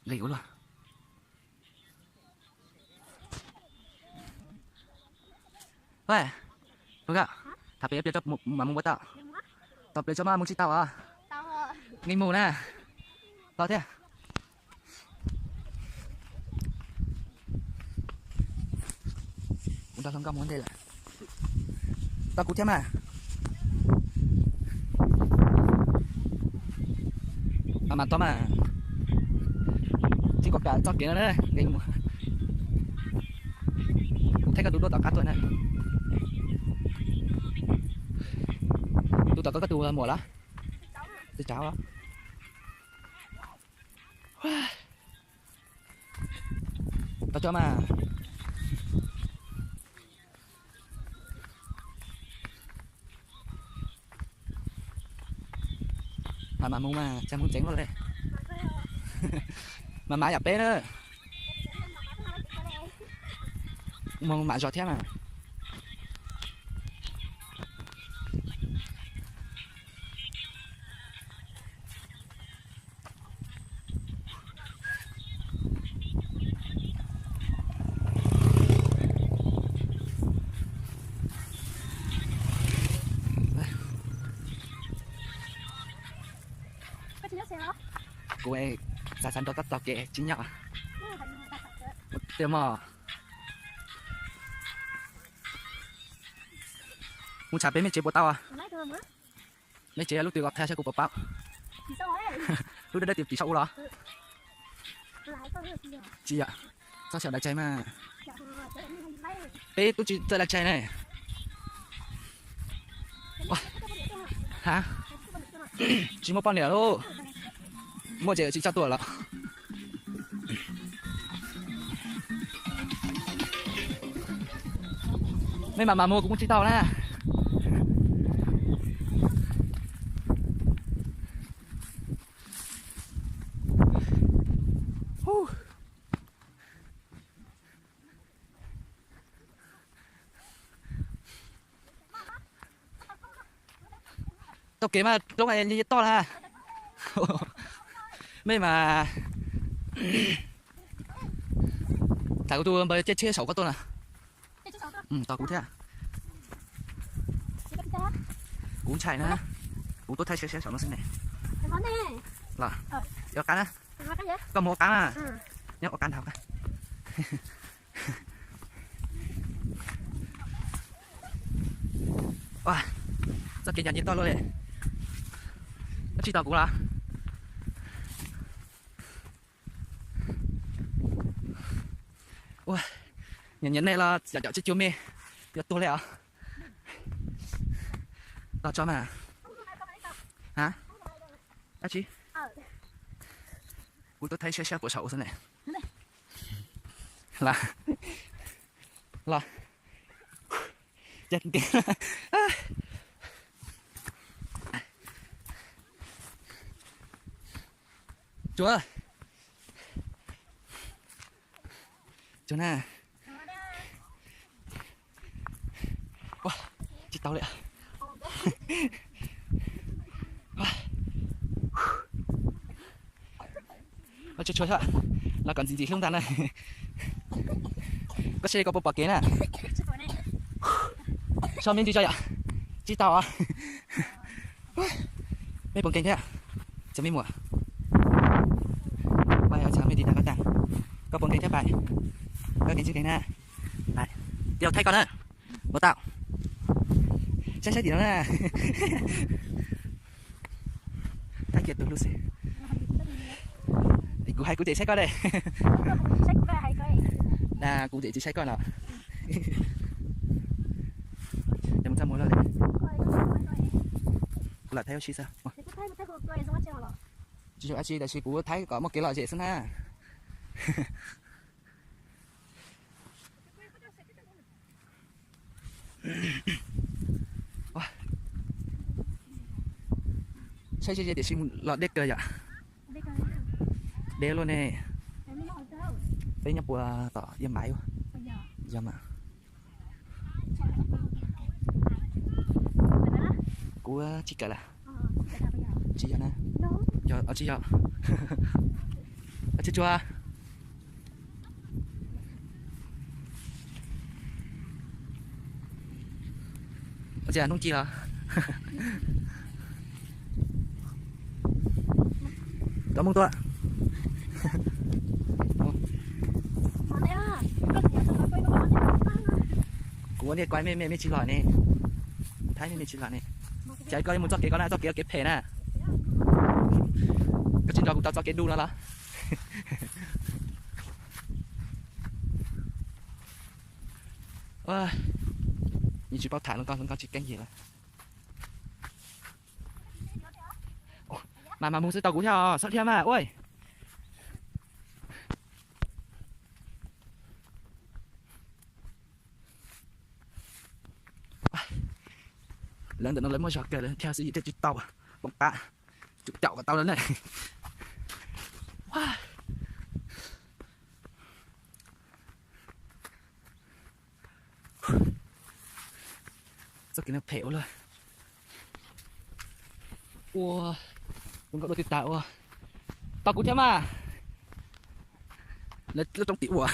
Nqis ua luaj. Ua, tham pem pliag tso mam mus puas tau? Tos pliag tso mas mus tsis tau os. Nqis mus na. Tos thiab. Kuv nrog hluas nkauj mus ua ntej lawm. Tos kuv thiab mas. Mas mas tos mas. Tsis kom kam txoj kev no na. Kuv thaij koj tus duab tom qab tuaj na. Tus tom koj, koj tus muam los? Tus tsov. Tos tso mas. Mas mas mus mas txaj muag tseeb luaj li. Mas mas yam peb na. Mus mam zov thiab mas. Kuv xav xav nrog koj tos kev tsis nyob. Tiag mog. Mus tsham pem mej tsev puas tau? Mej tsev lub twg los qhia saib kuv puas paub. Lub dawb dawb tim tim saum ub los? Tsis yog, txhob xyaum dav tsaig mas. Peb twb tsis txawj dav tsaig ne. Ha, tsis muaj poj niam lauj. Muaj ces tsis tso tuaj los. Mej mam mam mus, kuv mus tsis tau na. Tau kev mas roob toj na. Mej mas tham kuv tus npawg caij tsheb saum koj tuaj na. Tos kuv thiab. Kuv ntshai na. Kuv tuaj thaij siab siab saum no xwb ne. Los, ua qab na. Koj mus ua qab na. Nyob ua qab ntag. Txoj kev ncaj ncees toj luaj li. Koj tsis tos kuv los? Ua, nyiam nyiam nej los cov cov tsis cuag me, yuav tuag li os. Tos tso mas. Ha? Dab tsi? Kuv tuaj thaij siab siab puas saum xwb ne. Los, los. Tsuag, tsuag na. Tsis tau li. Tsuag tsuag xwb, los kom ntxim ntxim hlub ntag na. Koj saib koj puas pom kev na. So me ntsis tso yom. Tsis tau os. Mej puas nkeeg thiab? Cov me muam, pais os, cov me tiv tas koj tas, koj puas nkeeg thiab pais? Koj nkeeg tsis nkeeg na? Pais, tig thaij koj na. Puas tau? Saib saib tim no na. Thaij kiag tus hlub xwb. Kuv hais kuv tseem saib koj de. Kuv tseem tsis saib koj no. Kuv lam thaij ua si xwb. Tsis zoo dab tsi tiam sis kuv thaij kom muaj kev lom zem xwb na. Saib ze ze tiam sis los deb kawg yom. Deb luaj ne. Peb nyob puag tom Iab Maiv. Yog mas. Kuv tsis kawm lawm. Tsis yog na. Yog tsis yog? Tsis tshua. Ua cas hnub ci los? Cov Hmoob tuaj. Kuv ua nej kuv me me me tsis los ne. Thaib me me tsis los ne. Cas koj yuav mus txoj kev ko na, txoj kev kev phem na. Koj tsis nrog kuv tau txoj kev du no los? Yeej tsis paub tham lawm, koj tsis keeb yim lawm. Mas mas mus xwb tau kuv thiab os, txhob dhia mas ua. Lawv ntawm no lawv muaj zog kawg, lawv dhia xwb yim thiaj tsis tau. Poob qab, tsum caum kom tau lawm na. Txoj kev no phem ua luaj. Ua, tus nkauj dua twb tas ua. Tau kuv thiab mas. Lawv lub roob tim ua.